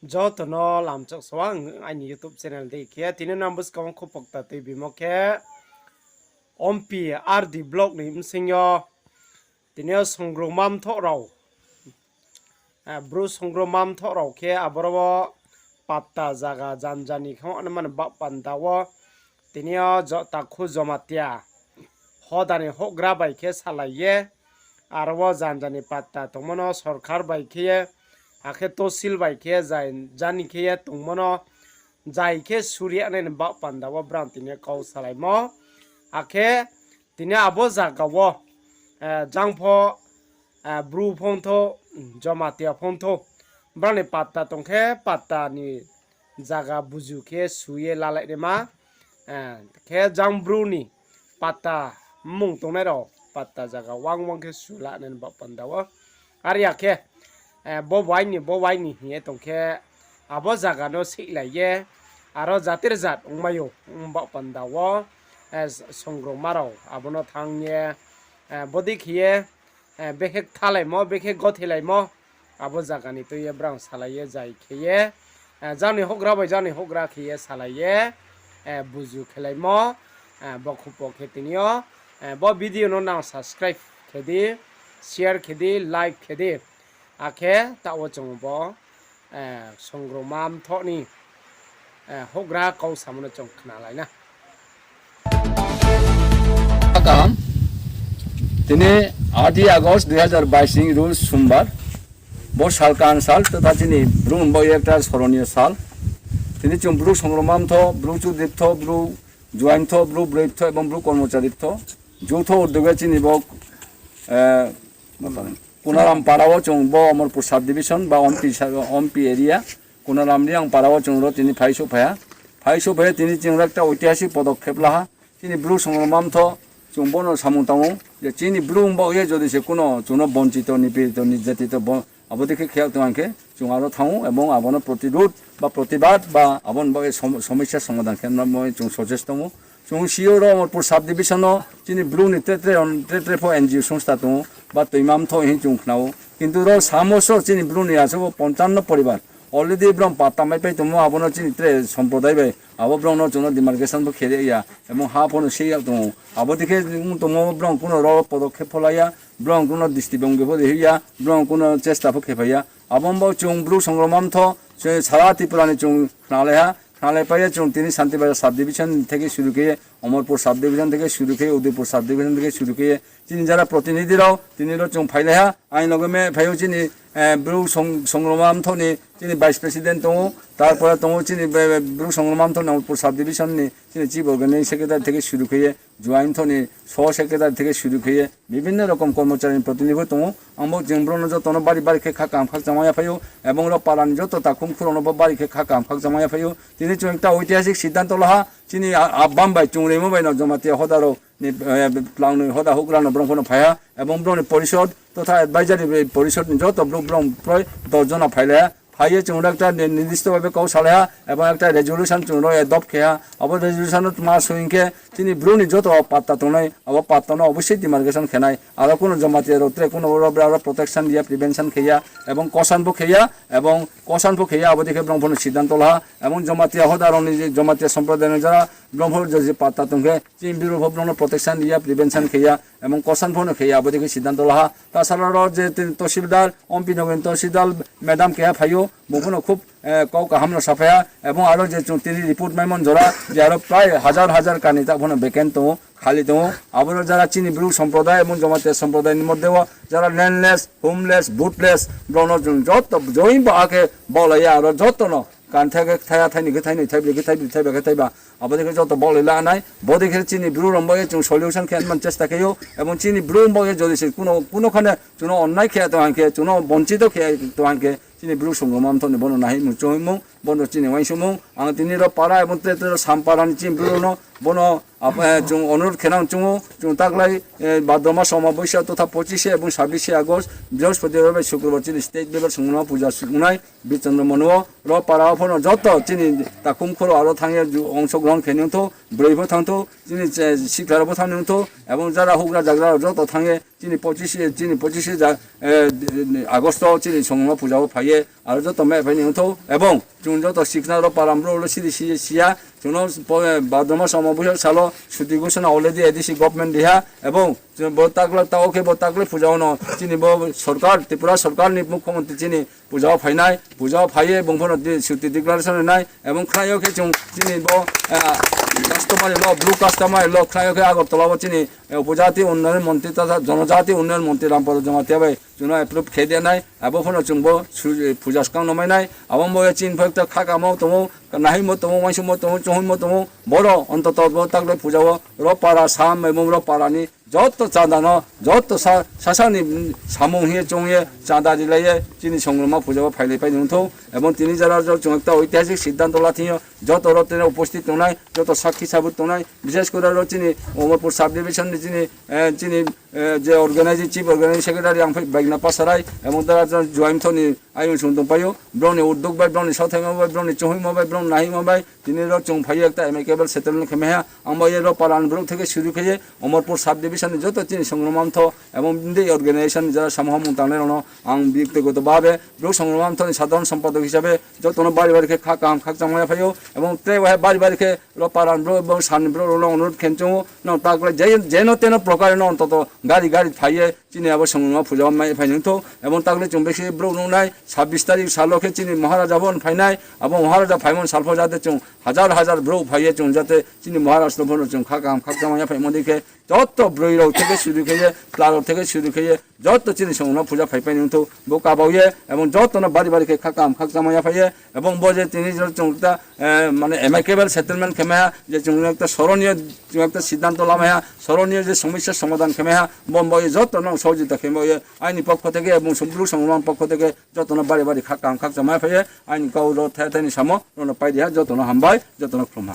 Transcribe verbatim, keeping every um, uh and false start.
Joto no lamchak sa ang aini YouTube channel dei khe. Tini nang buskang wo khupokta tuibimo khe Ompi R D block ni bsing yo tini yo songrongma mthoh rao, Bru songrongma mthoh rao khe aboro wo patta zaga janja ni khe ong nai mani baoh panda wo tini yo takhu Jomatia hoda ni houhgra bai khe salai ye, aro wo janja ni patta tongmo no sorkar bai khe ye, akhe tosil bai khe janja ni khe ye tongmo no jai khe suri ya nai ni baoh panda wo brang tini yo kau salaimo. Akhe tini abo zaga wo, jang pho, Bru phongthou, Jomatia phongthou, brang ni patta tong khe patta ni zaga buzu khe su ye lalai naima, khe jang Bru ni patta mmung tongnai rao patta zaga wang wang khe su la nai ni baoh panda wo. Are ya khe, bo bai ni, bo bai ni hing ye tong khe, abo zaga no seihlai ye, aro jatir jat ongmai ou, ong baoh panda wo, songrongma rao abo no thanng ye, bodei khe ye, bekhe kthalaimo, bekhe gothelaimo, abo zaga ni tui ye brang salai ye jai khe ye, jang ni houhgra bai jang ni houhgra khe ye salai ye, buzu khelaimo, bo khupo khe tini yo, bo video no nang subscribe khe di, share khe di, like khe di, akhe taoh wo chung bo, songrongma mthoh ni, houhgra kau samo no chung khnalai na. Kaham. Tini আটই আগস্ট দুই হাজার বাইশ ni ru Sombar. Bo sal kaham sal, totha chini Bru ni baoh ye ekta স্মরণীয় sal. Tini chung Bru songrongma mthoh, Bru chudri mthoh, Bru juai mthoh, Bru broi mthoh ebong Bru kormochari mthoh joutho uddog e chini bo, Kunaram para wo chung bo Amarpur subdivision ba Ompi sa-, Ompi area, Kunaram Reang para wo chung ro tini phai souhphai ha. Phai souhphai ye tini chung ekta oitihasik podokhep la ha. Chini Bru songrongma mthoh, chung bo no samung tang ou je chini Bru ni baoh ye jodi se kuno chung no বঞ্চিত, নিপীড়িত, নির্যাতিত bo, abo dei khe khe yag tong hing khe, chung aro thanng ou ebong abo no প্রতিরোধ ba প্রতিবাদ ba abo ni baoh ye som-, সমস্যা সমাধান khe namo chung সচেষ্ট tong ou. Chung si ou ro Amarpur subdivision no chini Bru ni tre tre, tre tre pho N G O সংস্থা tong ou, ba toima mthoh hing chung khna ou. কিন্তু ro Shams chini Bru ni asuh wo পঞ্চান্ন পরিবার already brao patta maipai tongmo, abo no chini tre সম্প্রদায় bai, abo brao no chung no demarcation pho khe ri ya, ebong ha pho no se yag tong ou. Abo dei khe ong tongmo brao kuno ro পদক্ষেপ pho la ya, brao kuno দৃষ্টিভঙ্গি pho ri ya, brao kuno চেষ্টা pho khe phai ya. Abo ni baoh chung Bru songrongma mthoh, chung sara Tripura ni chung khnalai ha, khnalai pai ye chung tini Santibazar subdivision থেকে শুরু khe ye, Amarpur subdivision থেকে শুরু khe ye, Udaipur subdivision থেকে শুরু khe ye, chini যারা প্রতিনিধি rao, tini ro chung phailai ha, aini loge me phai ou chini, Bru song-, songrongma mthoh ni chini vice president tong ou, তারপরে tong ou chini be-, be-, Bru songrongma mthoh ni Amarpur subdivision ni chini chief organizing secretary থেকে শুরু khe ye, juai mthoh ni সহ secretary থেকে শুরু khe ye, বিভিন্ন রকম কর্মচারী ni প্রতিনিধি tong ou, ang bo chung brao no joto no bari bari khe kha kaham khakchangma yaphai ou, ebong ro para ni joto takhum khurao no bo bari khe kha kaham khakchangma yaphai ou. Tini chung ekta oitihasik সিদ্ধান্ত la ha, chini a-, abam bai chung rimo bai no Jomatia hoda rao ni, tlangnoi hoda houhgra no brao pho no phai ha, ebong brao ni পরিষদ totha advisory পরিষদ ni joto Bru brao proi দশ জন phailai ha. Phai ye chung ekta ni-, নির্দিষ্ট ভাবে kau salai ha, ebong ekta resolution chung ro adopt khe ha. Abo resolution no tma soi hing khe, chini Bru ni joto patta tongnai, abo patta no অবশ্যই demarcation khe nai. Aro kuno Jomatia rao tre kuno ro aro protection ri ya, prevention khe ya, ebong kosan pho khe ya, ebong kosan pho khe ya, abo dei khe brao pho no সিদ্ধান্ত la ha. Ebong Jomatia hoda rao ni je Jomatia সম্প্রদায় ni যারা brao pho je, je patta tong khe, chini Bru pho brao no protection ri ya, prevention khe ya, ebong kosan pho no khe ya, abo dei khe সিদ্ধান্ত la ha. Tasala ro je tini তহসিলদার, Ompi Nogor ni তহসিলদার madam keha phai ou, bung pho no খুব, kau kaham no saphai ha, ebong aro je chung tini report maimon jora, je aro প্রায় হাজার হাজার kani ta pho no vacant tong ou, খালি tong ou, abo ro যারা chini Bru সম্প্রদায় ebong Jomatia সম্প্রদায় ni মধ্যে wo যারা landless, homeless, voteless, brao no chung joto join ba akhe baohlai ya, aro joto no kani thai khe thai ya, thaini khe thainoi, thaibroi khe thaibroi, thaiba khe thaiba, abo dei khe joto baohlai la nai, bo dei khe chini Bru rao ni baoh ye chung solution khe man চেষ্টা khe ou, ebong chini Bru ni baoh ye jodi se kuno, kuno khane chung no অন্যায় khe tong hing khe, chung no বঞ্চিত khe tong hing khe, chini Bru songrongma mthoh ni bo no naihoihmung, chounghoihmung, bo no chini uaingsouhmung, Ang tini ro para ebong tre tre Sampara ni chini Bru rao no bono chung onurod khenang chung ou, chung taklai Bhadra mas Omabosya totha পঁচিশে ebong ছাব্বিশে August Brihospoti bai Sukrobar chini state level Songorma puja sungnai Birchandra Mon wo. Ro para wo pho no joto chini takhum khoro aro thanng ye অংশগ্রহণ khe ni ong thou, broi pho thanng thou, chini sikla rao pho thanng ni ong thou, ebong jara houhgra jagra rao joto thanng ye chini পঁচিশে, chini পঁচিশে August wo chini Songorma puja wo phai ye aro joto maiphai ni ong thou, ebong chung joto sikna ro para brouh le siri si ye si ya, chung no Bhadra mas Omabosya sal wo suti ঘোষণা already A D C government ri ha, ebong bo taklai taoh khe bo taklai puja wo no chini bo sorkar, Tripura sorkar ni mukhyamantri chini puja wo phai nai, puja wo phai ye bung pho no suti declaration ri nai, ebong khnai yo khe chung chini bo customary law, Bru customary law khnai yo khe Agartala wo chini উপজাতি উন্নয়ন মন্ত্রী তথা জনজাতি উন্নয়ন মন্ত্রী রামপদ Jamatia bai chung no approve khe di nai, abo pho no chung bo puja skang no mai nai, abo bo ye chini pho ekta khakamo tong ou, naihingmo tong ou, uaingsouhmo tong ou, chounghoingmo tong ou, boro ontoto bo taklai puja wo ro para sam ebong ro para ni joto chanda no, joto sasa ni samung hing ye choung ye chanda rilai ye chini Songorma puja wo phailaipai ni ong thou. Ebong tini jara ro chung ekta oitihasik siddhanto la thing yo joto ro tini উপস্থিত tongnai, joto sakhi sabut tongnai, বিশেষ করে ro chini Omorpur sub division ni chini, chini je organizing, chief organizing secretary ang phai Baigna Pasarai, ebong dara Juaimtho ni ayong sung tongpai ou, brao ni uddog bai, brao ni saothaimo bai, brao ni chounghoingmo bai, brao ni naihingmo bai tini ro chung phai ye ekta amicable settlement khe mai ha. Ang bai ye ro para ni brouh theke suru khe ye Omorpur sub division ni joto chini Songorma Mtho ebong bini organization ni jara samung hamung tangnai rao no ang ব্যক্তিগত ভাবে brouh Songorma Mtho ni সাধারণ সম্পাদক হিসাবে joto no bari bari khe kha kaham khakchangma yaphai ou, ebong tre waha bari bari khe ro para ni brouh ebong sal ni brouh rao no অনুরোধ khe choung ou, nang taklai jeno teno প্রকারে no ontoto গাড়ি গাড়ি phai ye chini abo Songorma puja wo maiphai ni ong thou, ebong taklai chung besi brouh nuh nai ছাব্বিশ তারিখ sal wo khe chini মহারাজা pho no phai nai, abo মহারাজা phaimo sal pho jate chung hazar hazar brouh phai ye chung jate chini মহারাজ no pho no chung kha kaham khakchangma yaphaimo dei khe joto broi rao theke suru khe ye, chla rao theke suru khe ye joto chini Songorma puja phaipai ni ong thou bo kabau ye, ebong joto no bari bari khe kha kaham khakchangma yaphai ye, ebong bo je tini chung ekta মানে amicable settlement khe mai ha, je chung ekta স্মরণীয়, chung ekta siddhanto lamai ha, স্মরণীয় je সমস্যা সমাধান khe mai ha, bo bo ye joto no সহযোগিতা khe bo ye aini পক্ষ থেকে ebong Bru Songorma পক্ষ থেকে joto no bari bari kha kaham khakchangma yaphai ye, aini kau ro thai thai ni samo rao no pai ri ha, joto no hambai, joto no khlum ha.